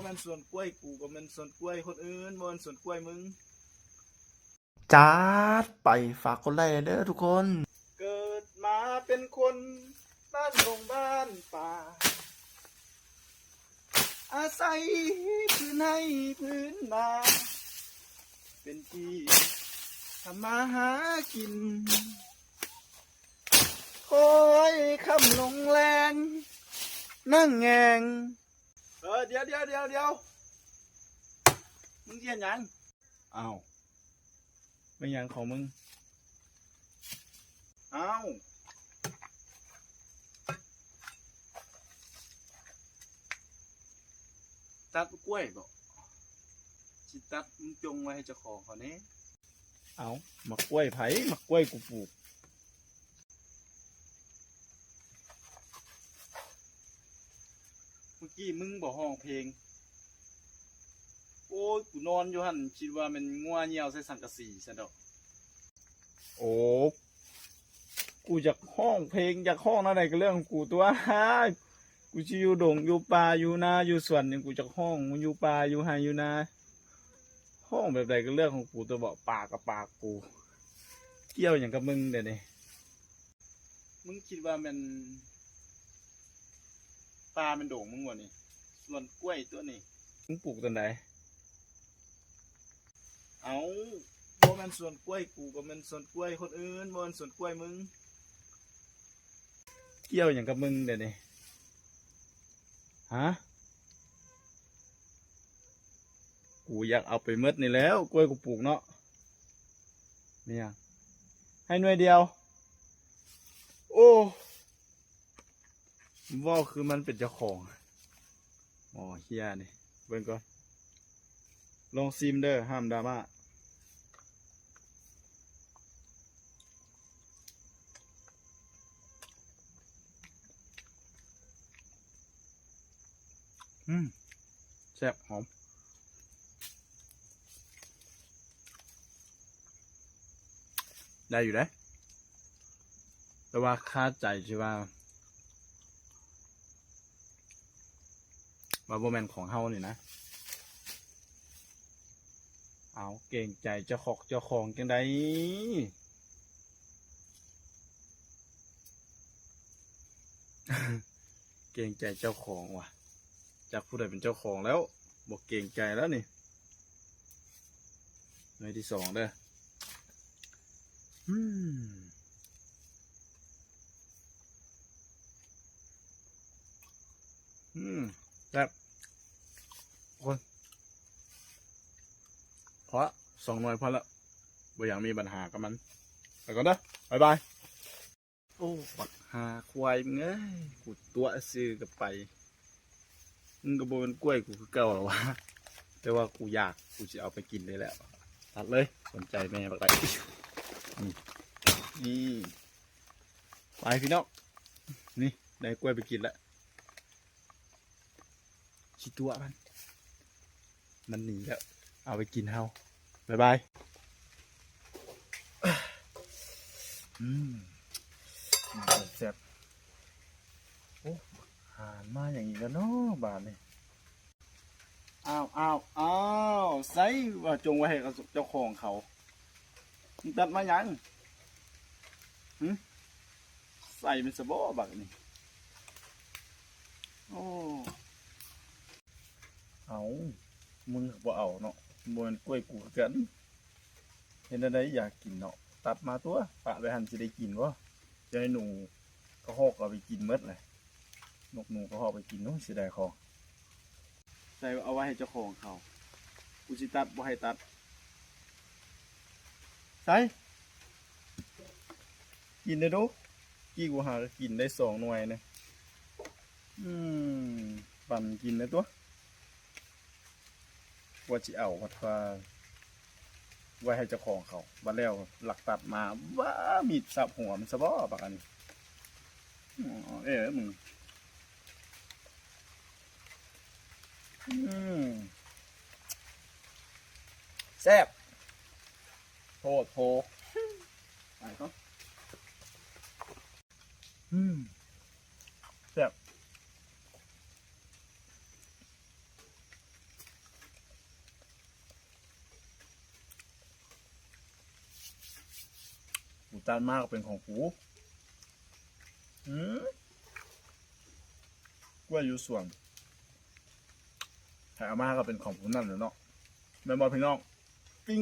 ມັນສວນກ້ວຍກູ ກໍແມ່ນສວນກ້ວຍຄົນອື່ນ ບໍ່ແມ່ນສວນກ້ວຍມຶງ. ຈັດໄປ ຝາກກົດໄລ້ແດ່ເດີທຸກຄົນ. ເກີດມາເປັນຄົນບ້ານດົງບ້ານປ່າ ອາໄສພື້ນໄຮ່ພື້ນນາ ເປັນທີ່ທຳມາຫາກິນ ຄອຍຄ່ຳລົງແລງນັ່ງແງ່ງ. ເອີ ດຽວ ດຽວ ດຽວ ດຽວ ມຶງຊິເຮັດຫຍັງ? ອ້າວ ແມ່ນຫຍັງຂອງມຶງ? ອ້າວ ຕັດກ້ວຍບໍ? ຊິຕັດ ມຶງຈົ່ງໄວ້ໃຫ້ເຈົ້າຂອງເຂົາແດ່. ເອົ້າ ໝາກກ້ວຍໃຜ? ໝາກກ້ວຍກູປູກ. ເມື່ອກີ້ມຶງບໍ່ຮ້ອງເພງ? ໂອ້ຍ ກູນອນຢູ່ຫັ້ນ ຄິດວ່າແມ່ນງົວຍ່ຽວໃສ່ສັງກະສີຊັ້ນດອກ. ໂອ້ ກູຢາກຮ້ອງເພງ ຢາກຮ້ອງແນວໃດກໍເລື່ອງຂອງກູຕົວະ. ກູຊິຢູ່ດົງຢູ່ປ່າຢູ່ນາຢູ່ສວນຫຍັງ ກູຢາກຮ້ອງ ຢູ່ປ່າຢູ່ໄຮ່ຢູ່ນາ ຮ້ອງແບບໃດກໍເລື່ອງຂອງກູຕົວະ. ປາກກໍປາກກູ ກ່ຽວຫຍັງກັບມຶງດຽວນີ້? ມຶງຄິດວ່າແມ່ນປ່າແມ່ນດົງມຶງບໍ່ນີ້? ສວນກ້ວຍຕົວະນີ້ ມຶງປູກຕອນໃດ? ເອົ້າ ບໍ່ແມ່ນສວນກ້ວຍກູ ກໍແມ່ນສວນກ້ວຍຄົນອື່ນ ບໍ່ແມ່ນສວນກ້ວຍມຶງ. ກ່ຽວຫຍັງກັບມຶງດຽວນີ້? ຮະ? ກູຢາກເອົາໄປໝົດນີ້ແລ້ວ ກ້ວຍກູປູກເນາະ. ແມ່ນຫຍັງ? ໃຫ້ໜ່ວຍດຽວ. ໂອ້ ເວົ້າຄືມັນເປັນເຈົ້າຂອງ. ໝໍເຫ້ຍນີ້ ເບິ່ງກ່ອນ. ລອງຊີມເດີ ຫ້າມດຣາມາ. ອືມ ແຊບ ຫອມ ໄດ້ຢູ່ເດ້ ແຕ່ວ່າຄາໃຈທີ່ວ່າ ວ່າບໍ່ແມ່ນຂອງເຮົານີ້ນະ. ເອົາ ເກງໃຈເຈົ້າຂອງ ເຈົ້າຂອງຈັ່ງໃດ? ເກງໃຈເຈົ້າຂອງວ່າ ຈັກຜູ້ໃດເປັນເຈົ້າຂອງແລ້ວ ບໍ່ເກງໃຈແລ້ວນີ້. ໜ່ວຍທີສອງເດີ. ອືມ ອືມ ແຊບຄົນ ພໍລະ ສອງໜ່ວຍພໍລະ ບໍ່ຢາກມີບັນຫາກັບມັນ. ໄປກ່ອນເດີ ບາຍບາຍ. ໂອ້ ບັກຫາຄວາຍມຶງເອີຍ ກູຕົວະຊື່ກໍໄປ. ມຶງກໍບໍ່ແມ່ນກ້ວຍກູຄືເກົ່າແລ້ວຫວາ ແຕ່ວ່າກູຢາກ ກູຊິເອົາໄປກິນເລີຍແຫຼະ. ຕັດເລີຍ ສົນໃຈແມ່ບັກໄດ້. ນີ້ ນີ້ ໄປພີ່ນ້ອງ ນີ້ ໄດ້ກ້ວຍໄປກິນແລ້ວ. ຊິຕົວະມັນ ມັນໜີແລ້ວ ເອົາໄປກິນເຮົາ. ບາຍບາຍ. ອືມ ແຊບໆ. ໂອ້ ຫານມາຫຍັງອີກແລ້ວເນາະບາດນີ້. ອ້າວ ອ້າວ ອ້າວ ໃສວ່າຈົ່ງໄວ້ໃຫ້ເຈົ້າຂອງເຂົາ ມຶງຕັດມາຫຍັງ? ຫຶ ໃສ່ມັນຊະບໍບັກນີ້. ໂອ້ ເອົາ ມຶງກໍບໍ່ເອົາເນາະ ບໍ່ແມ່ນກ້ວຍກູຄືກັນ. ເຮັດແນວໃດຢາກກິນເນາະ ຕັດມາຕົວະ ປະໄວ້ຫັ້ນຊິໄດ້ກິນບໍ່? ຈະໃຫ້ໜູກະຮອກເອົາໄປກິນໝົດແຫຼະ. ນົກໜູກະຮອກໄປກິນ ໂອ້ຍ ເສຍດາຍຂອງ. ໃສ່ເອົາໄວ້ໃຫ້ເຈົ້າຂອງເຂົາ ກູຊິຕັດ ບໍ່ໃຫ້ຕັດ. ໃສ່ ກິນເດີດູ ກີ້ກູຫາກໍກິນໄດ້ສອງໜ່ວຍນະ. ອືມ ປັນກິນເດີຕົວະ. ວ່າຊິເອົາ ວ່າ ວ່າໄວ້ໃຫ້ເຈົ້າຂອງເຂົາ ບັດແລ້ວລັກຕັດມາ ວ້າ ມີດສັບຫົວມັນຊະບໍບັກອັນນີ້. ອືມ ເອີ ມຶງ ອືມ ແຊບໂພດໂພ. ໄປກ່ອນ. ອືມ ແຊບ. ตัดมาก็เป็นของกู อืม กล้วยอยู่สวน ใครเอามาก็เป็นของผู้นั้นแหละเนาะ แม่นบ่พี่น้อง ปิ้ง